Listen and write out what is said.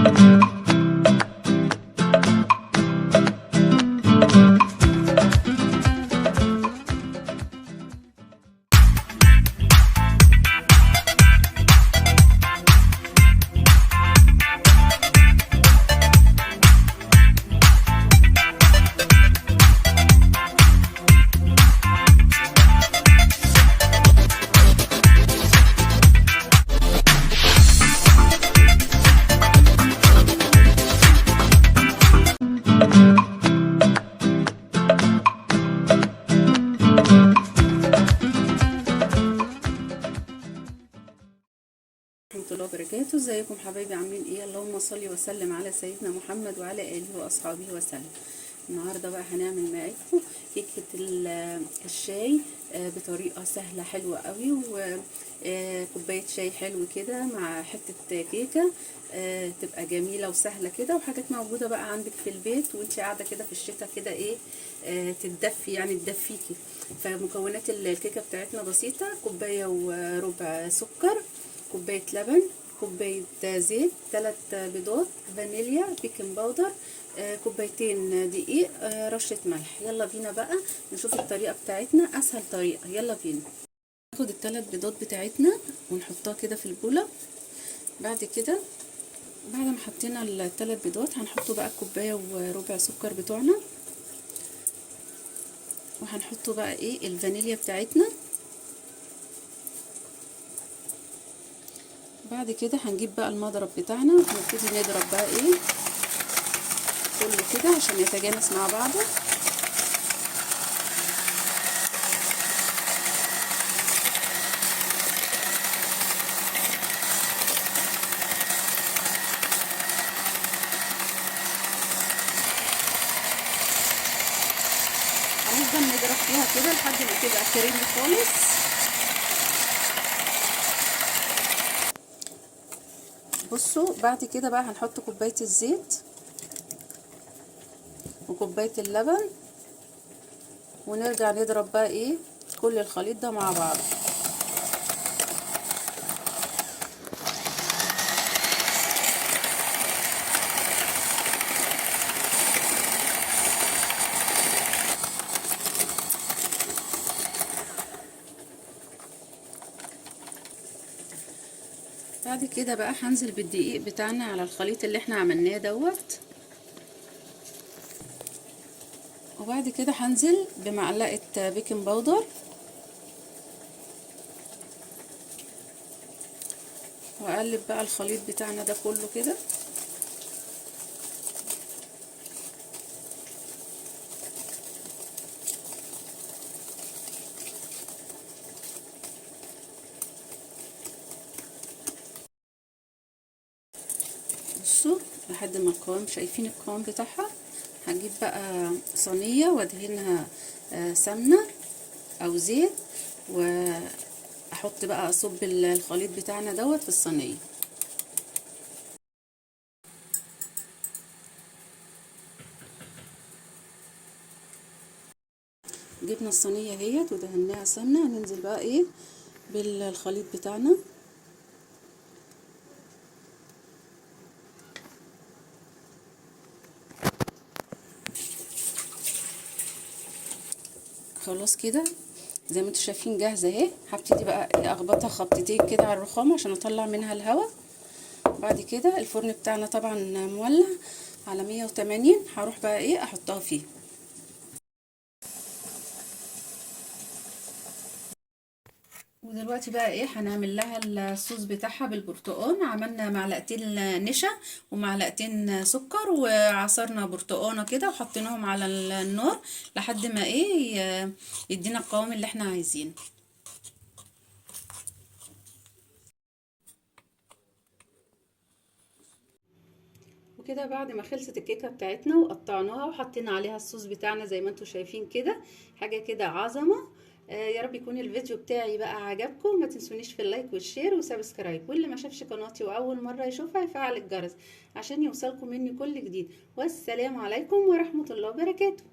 ورحمة الله وبركاته. ازيكم حبايبي، عاملين ايه؟ اللهم صل وسلم على سيدنا محمد وعلى اله واصحابه وسلم. النهارده بقى هنعمل معاكم كيكة الشاي بطريقة سهلة حلوة قوي، وكوبايه شاي حلو كده مع حتة كيكة تبقى جميلة وسهلة كده، وحاجات موجودة بقى عندك في البيت وانت قاعدة كده في الشتاء كده ايه تتدفي، يعني تدفيكي. فمكونات الكيكه بتاعتنا بسيطة: كوباية وربع سكر، كوباية لبن، كوباية زيت، 3 بيضات، فانيليا، baking powder، كوبايتين دقيق، رشة ملح. يلا بينا بقى نشوف الطريقة بتاعتنا، اسهل طريقة. يلا بينا ناخد ال3 بيضات بتاعتنا ونحطها كده في البولة. بعد كده بعد ما حطينا ال3 بيضات هنحطه بقى كوباية وربع سكر بتوعنا، وهنحطه بقى ايه الفانيليا بتاعتنا. بعد كده هنجيب بقى المضرب بتاعنا ونبتدي نضرب بقى ايه كله كده عشان يتجانس مع بعضه. هنفضل نضرب فيها كده لحد ما تبقى كريمي خالص. بصوا بعد كده بقى هنحط كوباية الزيت وكوباية اللبن، ونرجع نضرب بقى ايه كل الخليط ده مع بعض. بعد كده بقى هنزل بالدقيق بتاعنا على الخليط اللي احنا عملناه دوت، وبعد كده هنزل بمعلقة baking powder، واقلب بقى الخليط بتاعنا ده كله كده. بصوا لحد ما القوام، شايفين القوام بتاعها. هجيب بقى صينية وادهنها سمنة او زيت، واحط بقى اصب الخليط بتاعنا دوت في الصينية. جبنا الصينية اهيت ودهناها سمنة، هننزل بقى ايه بالخليط بتاعنا. خلاص كده زي ما انتم شايفين جاهزة اهي. هبتدي بقى اخبطها خبطتين كده على الرخامه عشان اطلع منها الهواء. بعد كده الفرن بتاعنا طبعا مولع على 180، هروح بقى ايه احطها فيه. ودلوقتي بقى ايه هنعمل لها الصوص بتاعها بالبرتقال. عملنا معلقتين نشا ومعلقتين سكر، وعصرنا برتقانه كده وحطيناهم على النار لحد ما ايه يدينا القوام اللي احنا عايزينه. وكده بعد ما خلصت الكيكه بتاعتنا وقطعناها وحطينا عليها الصوص بتاعنا زي ما انتم شايفين كده، حاجة كده عظمه. يا رب يكون الفيديو بتاعي بقى عجبكم. ما تنسونيش في ال like وال share و subscribe، واللي ما شافش قناتي واول مرة يشوفها يفعل الجرس عشان يوصلكم مني كل جديد. والسلام عليكم ورحمة الله وبركاته.